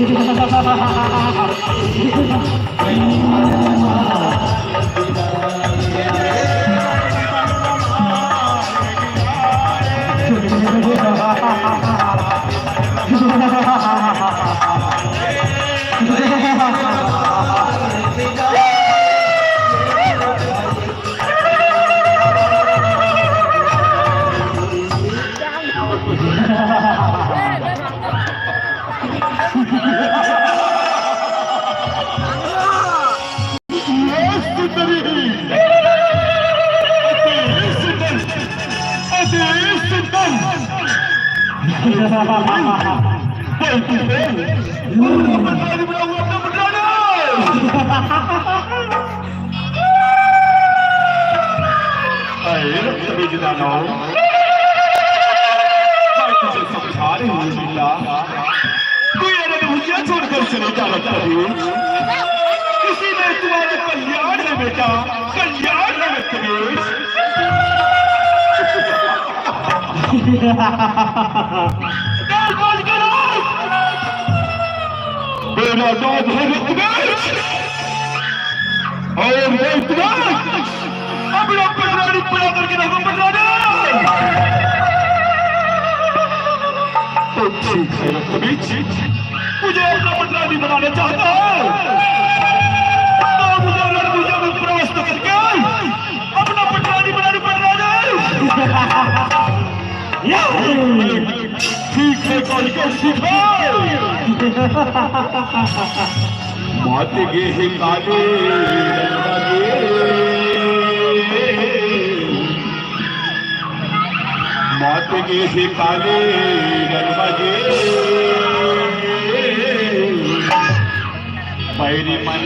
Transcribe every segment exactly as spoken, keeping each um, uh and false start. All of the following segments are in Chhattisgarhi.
अरे रक्त बीज दानव, मैं तुझे समझा रही हूँ बेटा, तू ये रणभुइयां छोड़कर चले जा रक्त बीज। इसी में तुम्हारे कल्याण है बेटा, कल्याण है रक्त बीज। मेरा नाम है रक्त बीज। और मैं तुम्हें अपना पटरानी बना करके रखूं, पटरानी। तो ठीक है रक्त बीज, मुझे अपना पटरानी बनाना चाहता है, तो मुझे रणभुजा में प्रवेश करके अपना पटरानी बनानी पटरानी। ठीक है कालिका, ठीक है। मात गे हे काली रंगा गे, मात गे हे काली रंगा गे। बैरी मन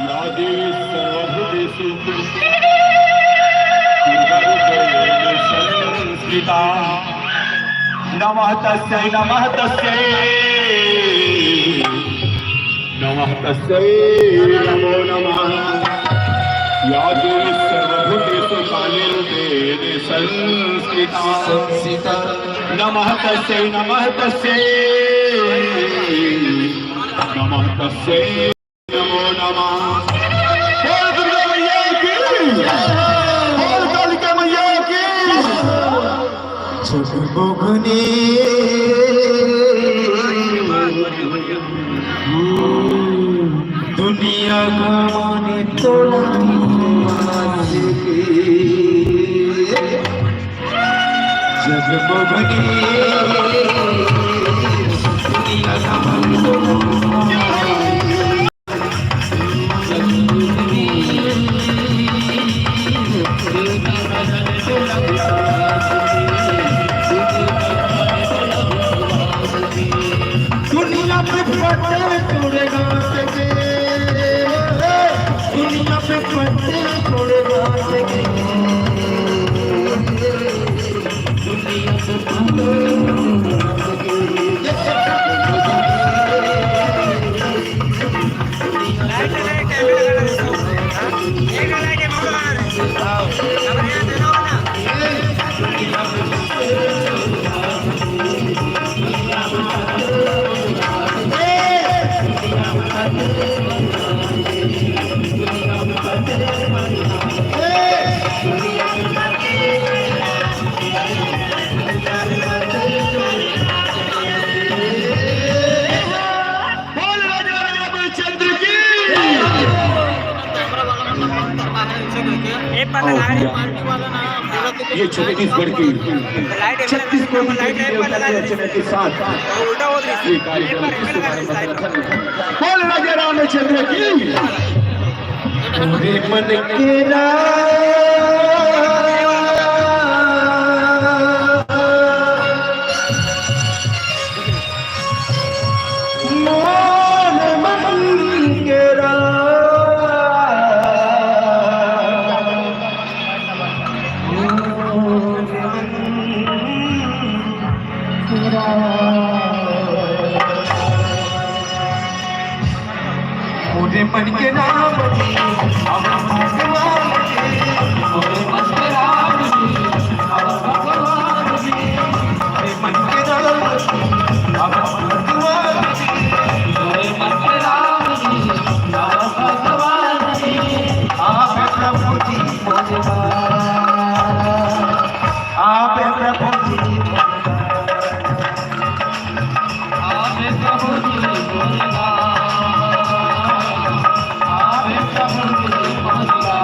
या देवी सर्वभूतेषु दुर्गारूपेण संस्थिता। नमः तस्यै, नमः तस्यै, नमः तस्यै, नमो नमः। या देवी सर्वभूतेषु कालीरूपेण संस्थिता। संस्थिता। नमः तस्यै, नमः तस्यै, नमः तस्यै। नमो नमः। बोल दुर्गा मैया की। बोल कालिका मैया की। जगमोहनी दुनिया का माने तोला। जगमोहनी दुनिया का माने तोला। दुनिया पे पत्ते तोड़े गांठ के, दुनिया पे पत्ते तोड़े गांठ के। बोल राजा रामचंद्र की। ए, पता है, पार्टी वाला ना, ये छत्तीसगढ़ की छत्तीस कोटि देवी देवता के अर्चना के साथ ये कार्यक्रम के शुभारंभ करत हन। बोल राजा रामचंद्र की। पूरे मन के राम, मोर मन के राम। पूरे मन के राम जी, अब भगवान जी, पूरे मन के राम जी, अब भगवान जी, पूरे मन के राम जी, अब भगवान जी, पूरे मन के राम जी, अब भगवान जी, आप प्रभु जी मोरे बा, आप प्रभु जी मोरे बा। आप प्रभु जी मोरे बा। आप प्रभु जी मोरे बा।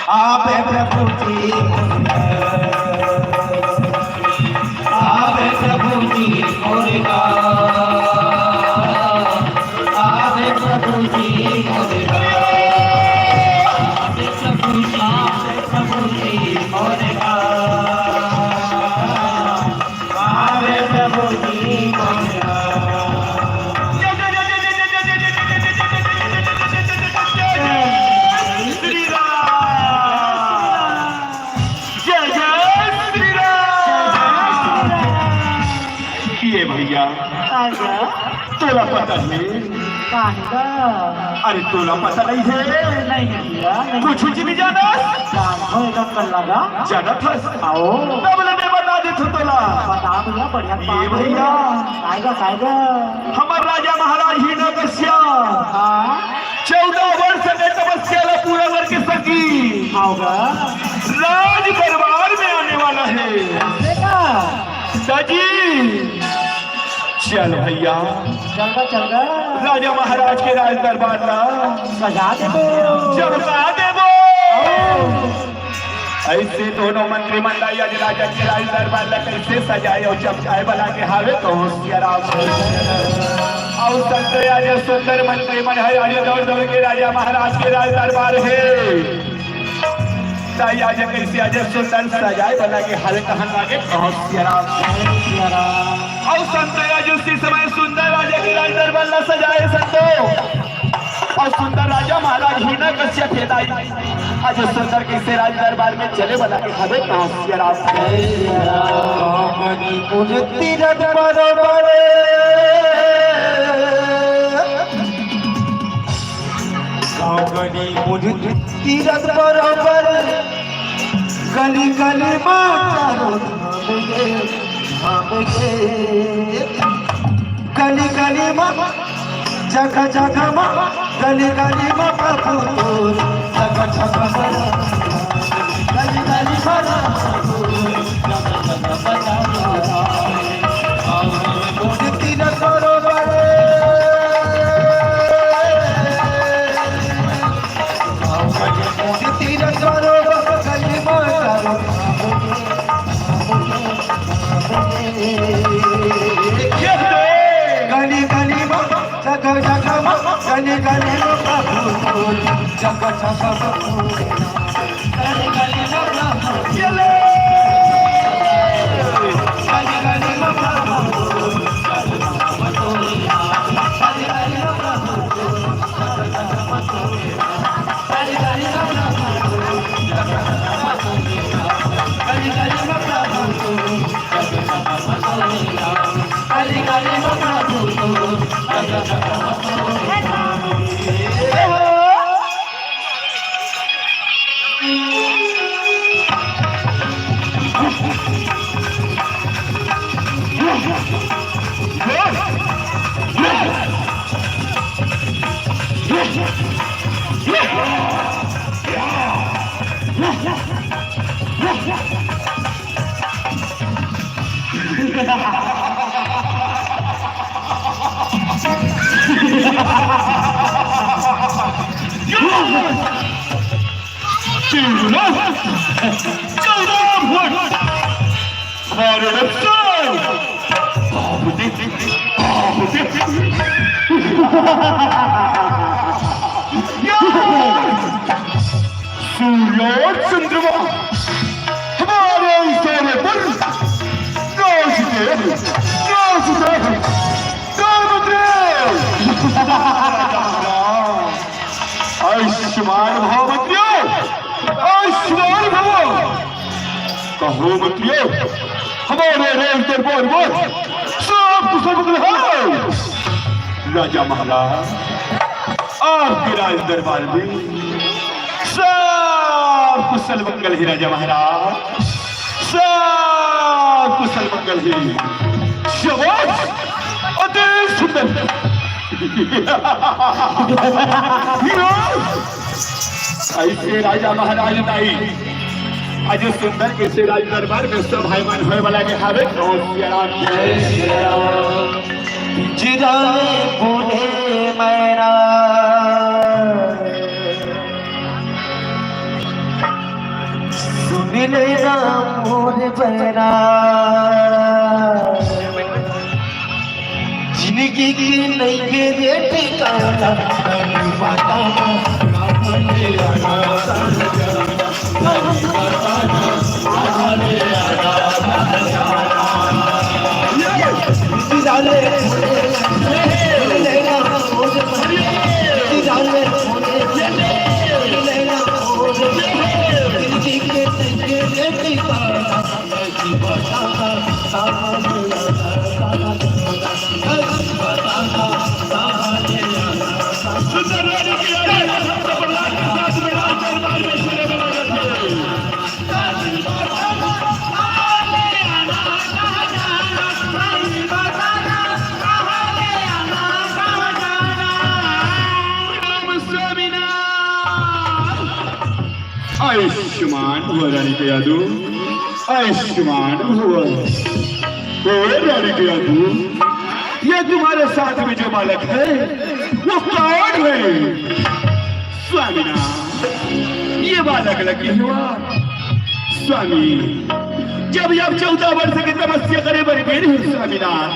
आप प्रभु जी मोरे बा। आप प्रभु जी मोरे बा। आप प्रभु जी, प्रभु जी मोरे बा। अरे प्रभु जी मोरे। जय जय श्री राम। जय जय श्री राम। ये भैया, आजा। तोला पता हे? काहे गा? अरे तोला पता नहीं हे? नहीं भैया, नहीं। कुछ भी नहीं जाना? जान होएगा कल लगा। जानत हस? आओ। तब ले मैं बता देथों तोला। बता भैया, बढ़िया ये बात भैया। है। काहे गा, काहे गा? हमर राजा महाराज हिरण्यकश्यप हाँ। चौदह वर्ष के तपस्या ला पूरा करके सकी आओगा। राज दरबार में आने वाला है। देखा? सजी। चल भैया। चल बा, चल बा। राजा महाराज के राज दरबार ला सजा देबो। चमका देबो। ऐसे दोनों मंत्री मन ला आज राजा के राज दरबार ला कैसे सजाए अउ चमकाए वाला के हावे तो होशियार आप। अउ संत आज सुंदर मंत्री मन हे, आज दौड़ दौड़ के राजा महाराज के राज दरबार हे। ताई आज कैसे आज सुंदर सजाए वाला के हाल कहन लागे बहुत प्यारा। बहुत प्यारा। अउ संतो आज उसी समय सुंदर राजा के राज दरबार ला सजाए संतो। अउ सुंदर राजा महाराज हिरण्यकश्यप हे ताई। आज सुंदर कैसे राज दरबार में चले वाला के हवे बहुत प्यारा। कामनी मूर्ति रथ बरोबर। कामनी मूर्ति तीरथ बरोबर गली गली मा चारों धाम गे, धाम गे। गली गली मा, जगह जगह मा, गली गली मा प्रभु तोर, जगह जगह मा, गली गली मा प्रभु तोर, जगह जगह मा प्रभु तोर। तीरथ बरोबर गली गली मा, जगह जगह मा, गली गली मा प्रभु तोर, जगह जगह मा। चौदह फुट। हमारे रफ्तार। बाप रे, बाप रे। या! सूर्य और चंद्रमा हमारे इशारे पर नाचते, नाचते, नाचते। आयुष्मान भव मंत्रियों, आयुष्मान भव। कहो मंत्रियों, हमारे राज दरबार में सब कुशल मंगल है। राजा महाराज, आपके राज दरबार में सब कुशल मंगल है राजा महाराज, सब कुशल मंगल है। शाबाश, अति सुंदर। ऐसे राजा महाराज ताई, आज सुंदर ऐसे राज दरबार में सब भाई मन होए वाला के हावे। जय श्री राम, जय श्री राम। पिंजरा में बूढ़े मैना, सुन लेना मोर बैरा। जिंदगी के नइखे रे ठिकाना, आयुष्मान भव रानी के यादव, आयुष्मान भव। ओ रानी के यादव, ये तुम्हारे साथ में जो बालक है, वो कौन है? स्वामीनाथ, ये बालक लगे हुआ। स्वामी, जब ये चौदह वर्ष की तपस्या करे बर गे रहे स्वामीनाथ,